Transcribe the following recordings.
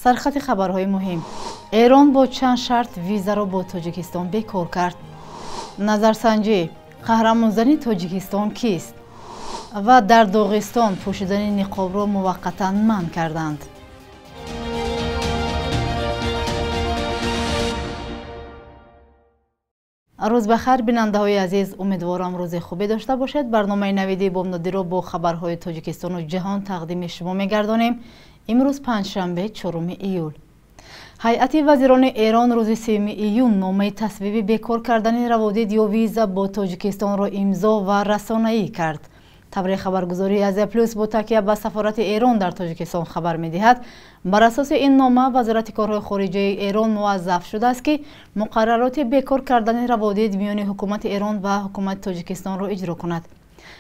Сархати хабарҳои муҳим. Эрон бо чанд шарт визаро бо Тоҷикистон бекор кард. Назарсанҷӣ: қаҳрамонзани Тоҷикистон кист? Ва дар Доғистон пӯшидани ниқобро муваққатан манъ карданд. Рӯз бахайр, бинандаҳои азиз. Умедворам, рӯзи хубе дошта бошед. Барномаи навиди бомдодиро бо хабарҳои Тоҷикистону ҷаҳон тақдими шумо мегардонем. Имрӯз панҷшанбе, 4 июл. Ҳайати вазирони Эрон рӯзи 3 июн номаи тасвиби бекор кардани раводид ё виза бо Тоҷикистонро имзо ва расонаӣ кард. Тавре хабаргузории Азия Плюс бо такя ба сафорати Эрон дар Тоҷикистон хабар медиҳад, бар асоси ин нома Вазорати корҳои хориҷаи Эрон муваззаф шудааст, ки муқаррароти бекор кардани раводид миёни ҳукумати Эрон ва ҳукумати Тоҷикистонро иҷро кунад.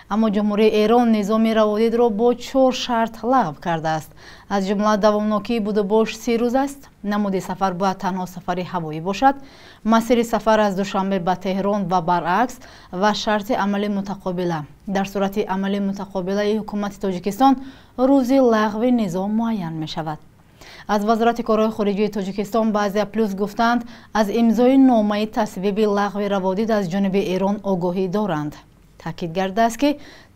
Аммо Ҷумҳурии Эрон низоми раводидро бо чор шарт лағв кардааст. Аз ҷумла давомнокии будубош 30 рӯз аст, намуди сафар бояд танҳо сафари ҳавоӣ бошад, масири сафар аз Душанбе ба Теҳрон ва баръакс ва шарти амали мутақобила. Дар сурати амали мутақобилаи ҳукумати Тоҷикистон рӯзи лағви низом муайян мешавад. Аз Вазорати корҳои хориҷии Тоҷикистон ба Азия Плюс гуфтанд, аз имзои номаи тасвиби лағви раводид аз ҷониби Эрон огоҳӣ доранд. Таъкид гардааст, ки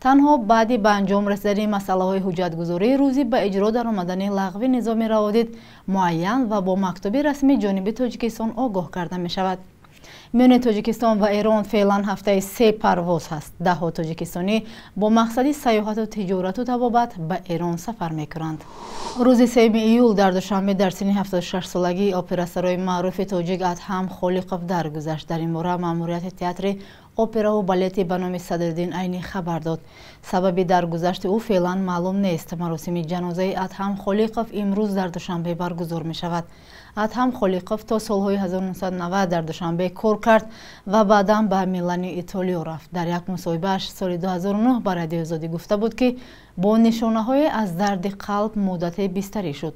танҳо баъди ба анҷом расидани масъалаҳои ҳуҷҷатгузорӣ рӯзи ба иҷро даромадани лағви низоми раводид муайян ва бо мактуби расмӣ ҷониби Тоҷикистон огоҳ карда мешавад. Миёни Тоҷикистон ва Эрон феълан ҳафтаи се парвоз ҳаст. Даҳҳо тоҷикистонӣ бо мақсади сайёҳату тиҷорату табобат ба Эрон сафар мекунанд. Рӯзи 3 июл дар Душанбе дар синни 76 солагӣ операсарои маъруфи тоҷик Адҳам Холиқов даргузашт. Дар ин бора маъмурияти Театри операву балети ба номи Садриддин Айнӣ хабар дод. Сабаби даргузашти ӯ феълан маълум нест. Маросими ҷанозаи Адҳам Холиқов имрӯз дар Душанбе баргузор мешавад. Адҳам Холиқов то солҳои 1990 дар Душанбе кор кард ва баъдан ба Милани Итолиё рафт. Дар як мусоҳибааш соли 2009 ба Радиои Озодӣ гуфта буд, ки бо нишонаҳое аз дарди қалб муддате бистарӣ шуд.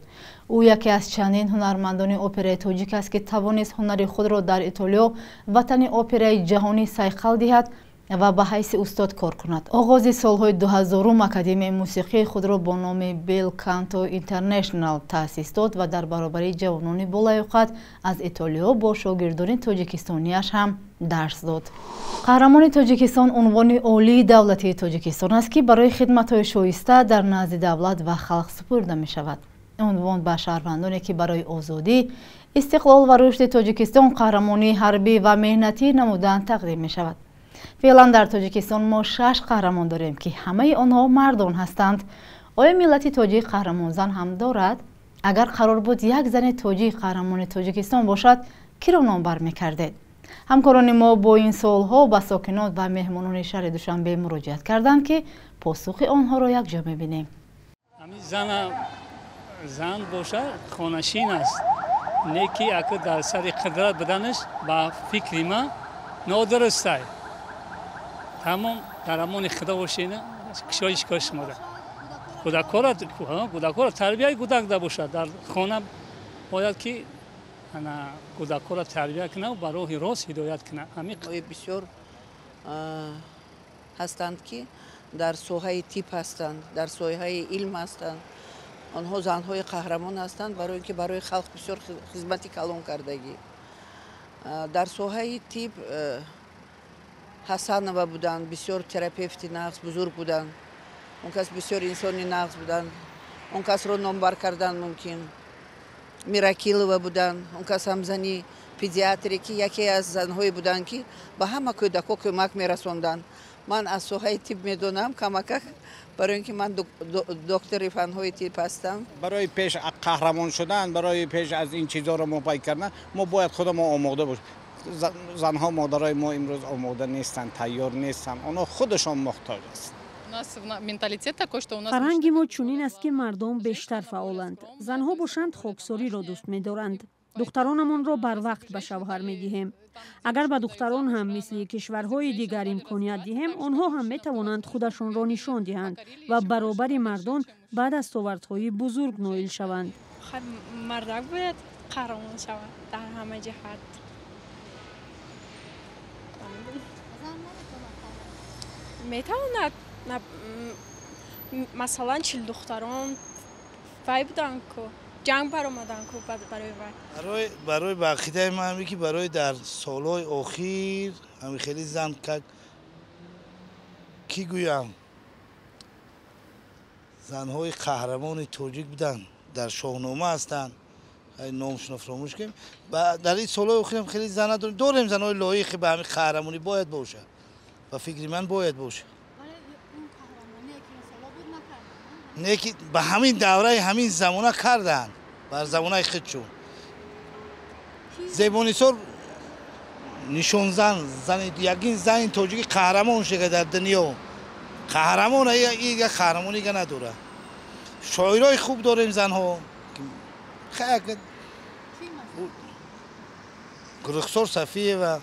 Ӯ яке аз чандин ҳунармандони операи тоҷик аст, ки тавонист ҳунари худро дар Итолиё, ватани операи ҷаҳонӣ, сайқал диҳад ва ба ҳайси устод кор кунад. Оғози солҳои 2000-ум Академияи мусиқии худро бо номи Бел Канто Интернешнал таъсис дод ва дар баробари ҷавонони болаёқат аз Итолиё бо шогирдони тоҷикистонияш ҳам дарс дод. Қаҳрамони Тоҷикистон унвони олии давлатии Тоҷикистон аст, ки барои хидматҳои шоиста дар назди давлат ва халқ супурда мешавад. Унвон ба шаҳрвандоне, ки барои озодӣ, истиқлол ва рушди Тоҷикистон қаҳрамонии ҳарбӣ ва меҳнатӣ намуданд, тақдим мешавад. Феълан дар Тоҷикистон мо шаш қаҳрамон дорем, ки ҳамаи онҳо мардон ҳастанд. Оё миллати тоҷик қаҳрамонзан ҳам дорад? Агар қарор буд як зани тоҷик қаҳрамони Тоҷикистон бошад, киро номбар мекардед? Ҳамкорони мо бо ин суолҳо ба сокинот ва меҳмонони шаҳри Душанбе муроҷиат карданд, ки посухи онҳоро якҷо мебинем. Зан бошад, хонашин аст, не ки ака дар сари қудрат буданаш ба фикри ман нодурустай. Тамом, дар амони Худо бошед, кишои шикори шумода. Кӯдакора тарбияи кӯдак да бошад, дар хона бояд ки ана кӯдакора тарбия кунад, ба роҳи рост ҳидоят кунад. Бисёр ҳастанд, ки дар соҳаи тиб ҳастанд, дар соҳаи илм ҳастанд. Онҳо занҳои қаҳрамон ҳастанд, барои ин ки барои халқ бисёр хизмати калон кардагӣ. Дар соҳаи тиб Ҳасанова буданд, бисёр терапевти нағз, бузург буданд. Он кас бисёр инсони нағз буданд, он касро номбар кардан мумкин. Миракилова буданд, он кас ҳам зани педиатре, ки яке аз занҳое буданд, ки ба ҳама кӯдакҳо кӯмак мерасонданд. Ман аз соҳаи тиб медонам камакак, барои ин ки ман доктори фанҳои тиб ҳастам. Барои пеш қаҳрамон шудан, барои пеш аз ин чизҳоро мо пай кардан, мо бояд худамо омода бошем. Занҳо, модарои мо имрӯз омода нестанд, тайёр нестанд, онҳо худашон муҳтоҷ ҳастанд. Фарҳанги мо чунин аст, ки мардон бештар фаъоланд, занҳо бошанд хоксориро дӯст медоранд. Духтаронамонро барвақт ба шавҳар медиҳем. Агар ба духтарон ҳам мисли кишварҳои дигар имконият диҳем, онҳо ҳам метавонанд худашонро нишон диҳанд ва баробари мардон ба дастовардҳои бузург ноил шаванд. Мардак бояд қаҳрамон шавад дар ҳама ҷиҳат. Метавонад, масалан, Чилдухтарон вай буданд ку. Ҷанг баромадан ку барои вай. Барои ба ақидаи ман ҳаме ки барои дар солҳои охир ҳами хеле зан как кӣ гӯям, занҳои қаҳрамони тоҷик буданд, дар Шоҳнома ҳастанд, номшонро фаромӯш кардем. Дар ин солҳои охирам хеле зан надорем. Дорем занҳои лоиқи ба ҳамин қаҳрамонӣ бояд бошад, ба фикри ман бояд бошад. Не ки ба ҳамин давраи ҳамин замона карданд, бар замонаи худшон. Зебонисор нишонзан, зани ягин зани тоҷики қаҳрамон шуда дар дунё. Қаҳрамон як қаҳрамонига надорад. Шоирои хуб дорем занҳо. Рухсор Сафиева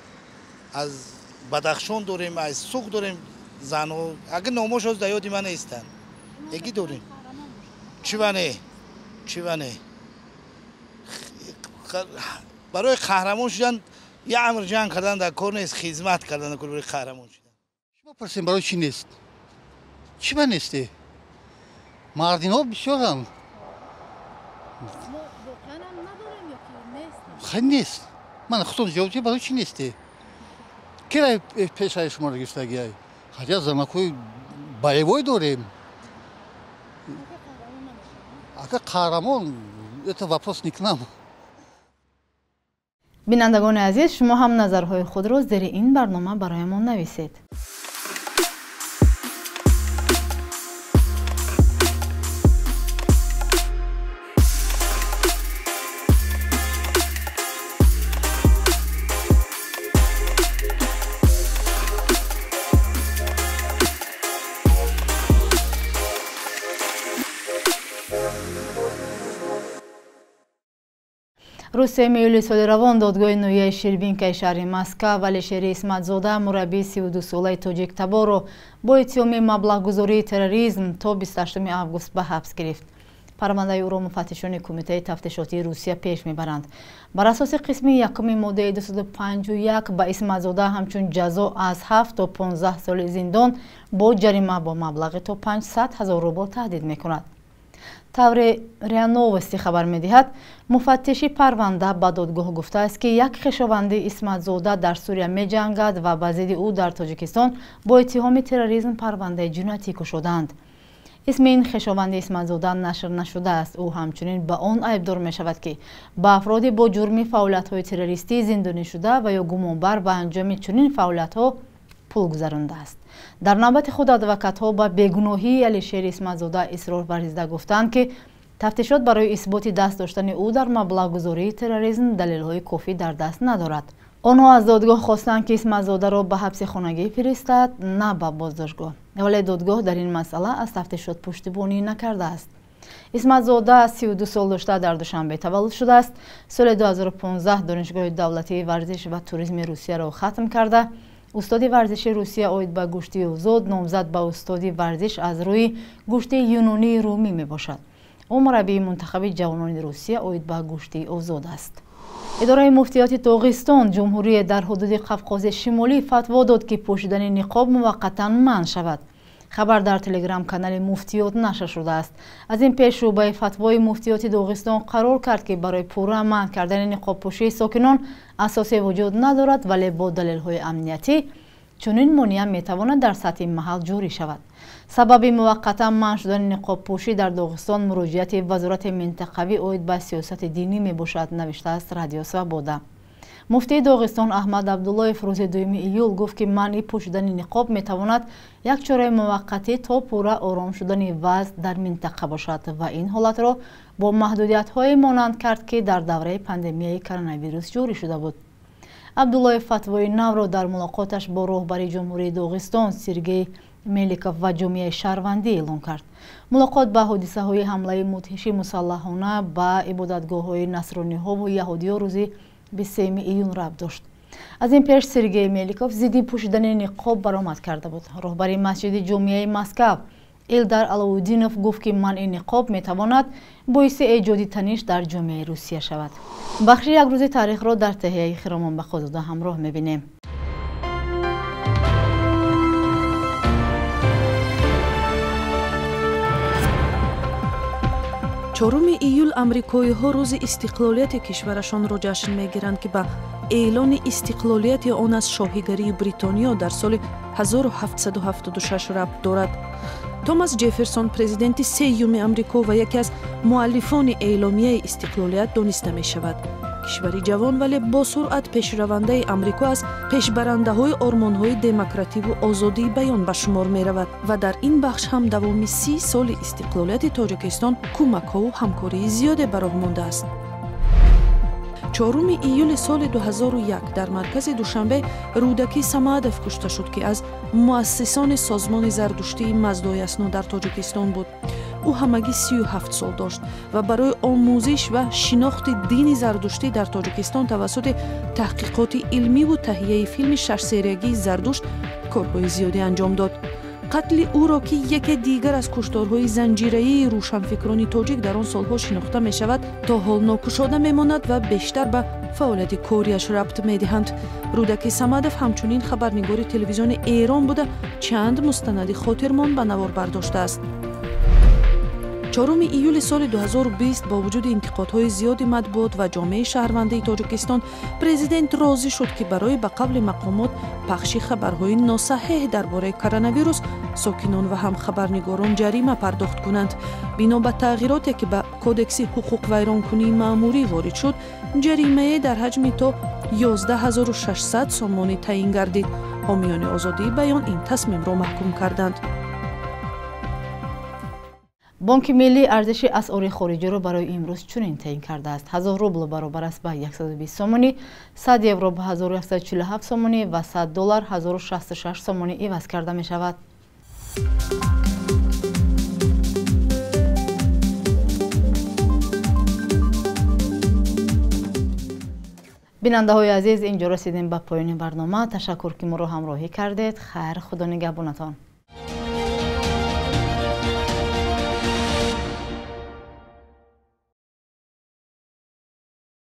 аз Бадахшон дорем, аз Суғд дорем занҳо. Агар номошон дар ёди ман нестанд. Яки дорем. Чӣ ва не? Чӣ ва не? Барои қаҳрамон шудан як амр ҷанг кардан дар кор нест, хизмат кардан дар кор барои қаҳрамон шудан. Шумо пурсем барои чӣ нест? Чӣ ба несте? Мардинҳо бисёранд. Хай нест. Ман худтон ҷавоб диҳед барои чӣ несте? Кира пешаи шуморо гирифтагиай? Хотя занакҳои боевой дорем. Ака қаҳрамон, это вопрос не к нам. Бинандагони азиз, шумо ҳам назарҳои худро зери ин барнома бароямон нависед. Рӯзи 3 июли соли равон додгоҳи ноҳияи Шербинкаи шаҳри Москва Алишери Исматзода, мураббии 32-солаи тоҷиктаборро бо иттиҳоми маблағгузории терроризм то 28 август ба ҳабс гирифт. Парвандаи ӯро муфаттишони Кумитаи тафтишотии Русия пеш мебаранд. Бар асоси қисми якуми моддаи 251 ба Исматзода ҳамчун ҷазо аз 7 то 15 соли зиндон бо ҷарима бо маблағи то 500 ҳазор рубл таҳдид мекунад. Тавре РИА Новости хабар медиҳад, муфаттиши парванда ба додгоҳ гуфтааст, ки як хешованди Исматзода дар Сурия меҷангад ва ба зидди ӯ дар Тоҷикистон бо иттиҳоми терроризм парвандаи ҷиноятӣ кушодаанд. Исми ин хешованди Исматзода нашр нашудааст. Ӯ ҳамчунин ба он айбдор мешавад, ки ба афроди бо ҷурми фаъолиятҳои террористӣ зиндонӣ шуда ва ё гумонбар ба анҷоми чунин фаъолиятҳо пул гузарондааст. Дар навбати худ адвокатҳо ба бегуноҳии Алишери Исматзода исрор варзида гуфтанд, ки тафтишот барои исботи даст доштани ӯ дар маблағгузории терроризм далелҳои кофӣ дар даст надорад. Онҳо аз додгоҳ хостанд, ки Исматзодаро ба ҳабси хонагӣ фиристад, на ба боздоштгоҳ. Вале додгоҳ дар ин масъала аз тафтишот пуштибонӣ накардааст. Исматзода 32 сол дошта дар Душанбе таваллуд шудааст. Соли 2015 Донишгоҳи давлатии варзиш ва туризми Русияро хатм карда, устоди варзиши Русия оид ба гӯштии озод, номзад ба устоди варзиш аз рӯи гӯштии юнонии румӣ мебошад. Ӯ мураббии мунтахаби ҷавонони Русия оид ба гӯштии озод аст. Идораи муфтиёти Доғистон, ҷумҳурие дар ҳудуди Қавқози Шимолӣ, фатво дод, ки пӯшидани ниқоб муваққатан манъ шавад. Хабар дар телеграм-канали муфтиёт нашр шудааст. Аз ин пеш шӯъбаи фатвои муфтиёти Доғистон қарор кард, ки барои пурра манъ кардани ниқобпӯшии сокинон асосе вуҷуд надорад, вале бо далелҳои амниятӣ чунин монеа метавонад дар сатҳи маҳал ҷорӣ шавад. Сабаби муваққатан манъ шудани ниқобпӯшӣ дар Доғистон муроҷиати вазорати минтақавӣ оид ба сиёсати динӣ мебошад, навиштааст Радио Свобода. Муфтии Доғистон Аҳмад Абдуллоев рӯзи 2 июл гуфт, ки манъи пӯшидани ниқоб метавонад як чораи муваққатӣ то пурра ором шудани вазъ дар минтақа бошад ва ин ҳолатро бо маҳдудиятҳое монанд кард, ки дар давраи пандемияи коронавирус ҷорӣ шуда буд. Абдуллоев фатвои навро дар мулоқоташ бо роҳбари Ҷумҳурии Доғистон Сергей Меликов ва ҷомеаи шаҳрвандӣ эълон кард. Мулоқот ба ҳодисаҳои ҳамлаи мудҳиши мусаллаҳона ба ибодатгоҳҳои насрониҳову яҳудиё рӯзи 23 июн рабт дошт. Аз ин пеш Сергей Меликов зидди пӯшидани ниқоб баромад карда буд. Роҳбари масҷиди ҷомеаи Москав Илдар Алоуддинов гуфт, ки манъи ниқоб метавонад боиси эҷоди таниш дар ҷомеаи Русия шавад. Бахши як рӯзи таърихро дар таҳияи Хиромон Бақозода ҳамроҳ мебинем. 4 июл амрикоиҳо рӯзи истиқлолияти кишварашонро ҷашн мегиранд, ки ба эълони истиқлолияти он аз шоҳигарии Бритониё дар соли 1776 рабт дорад. Томас Ҷефферсон президенти сеюми Амрико ва яке аз муаллифони эъломияи истиқлолият дониста мешавад. Кишвари ҷавон, вале бо суръат пешравандаи Амрико аз пешбарандаҳои ормонҳои демокративу озодии баён ба шумор меравад ва дар ин бахш ҳам давоми 30 соли истиқлолияти Тоҷикистон кӯмакҳову ҳамкории зиёде ба роҳ мондааст. 4 июли соли 2001 дар маркази Душанбе Рӯдакӣ Самадов кушта шуд, ки аз муассисони созмони зардуштии Маздоясно дар Тоҷикистон буд. Ӯ ҳамагӣ 37 сол дошт ва барои омӯзиш ва шинохти дини зардуштӣ дар Тоҷикистон тавассути таҳқиқоти илмиву таҳияи филми шашсериягии Зардушт корҳои зиёде анҷом дод. Қатли ӯро, ки яке дигар аз кушторҳои занҷираии рӯшанфикрони тоҷик дар он солҳо шинохта мешавад, то ҳол нокушода мемонад ва бештар ба фаъолияти кориаш рабт медиҳанд. Рӯдакӣ Самадов ҳамчунин хабарнигори телевизиони Эрон буда, чанд мустанади хотирмон ба навор бардоштааст. 4 июли соли 2020 бо вуҷуди интиқодҳои зиёди матбуот ва ҷомеаи шаҳрвандии Тоҷикистон президент розӣ шуд, ки барои ба қавли мақомот пахши хабарҳои носаҳеҳ дар бораи коронавирус сокинон ва ҳам хабарнигорон ҷарима пардохт кунанд. Бино ба тағйироте, ки ба кодекси ҳуқуқвайронкунии маъмурӣ ворид шуд, ҷаримае дар ҳаҷми то 11600 сомонӣ таъин гардид. Ҳомиёни озодии баён ин тасмимро маҳкум карданд. Бонки миллӣ арзиши асъори хориҷиро барои имрӯз чунин таъин кардааст. 1000 рубл баробар аст ба 120 сомонӣ, 100 евро ба 1147 сомонӣ ва 100 доллар 1066 сомонӣ иваз карда мешавад. Бинандаҳои азиз, инҷо расидем ба поёни барнома. Ташаккур, ки моро ҳамроҳӣ кардед. Хайр, Худо нигаҳбонатон.